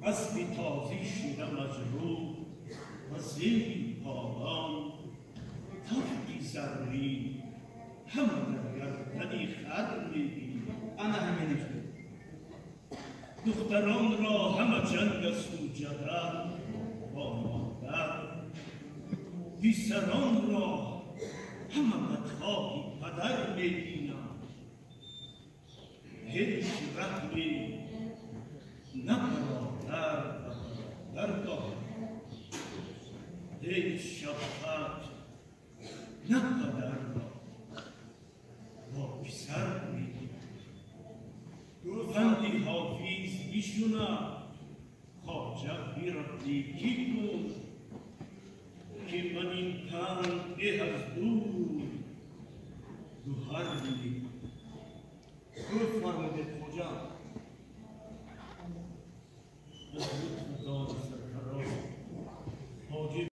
Аспи тозӣ шуда маҷрӯҳ ва зеби погон, тафти заррин ҳама дар гардани хар мебинам. Ана ҳаминаш. Духтаронро ҳама ҷанг асту ҷадал бо модар, писаронро ҳама бадхоҳи падар мебинам. Ҳеҷ раҳме на бародар ба бародар дорад, ҳеҷ шафқат на падарро бо писар мебинам. Панди Ҳофиз бишунав, Хоҷа бирав, некӣ кун, ки ман ин панд беҳ аз дур гӯҳар мебинам.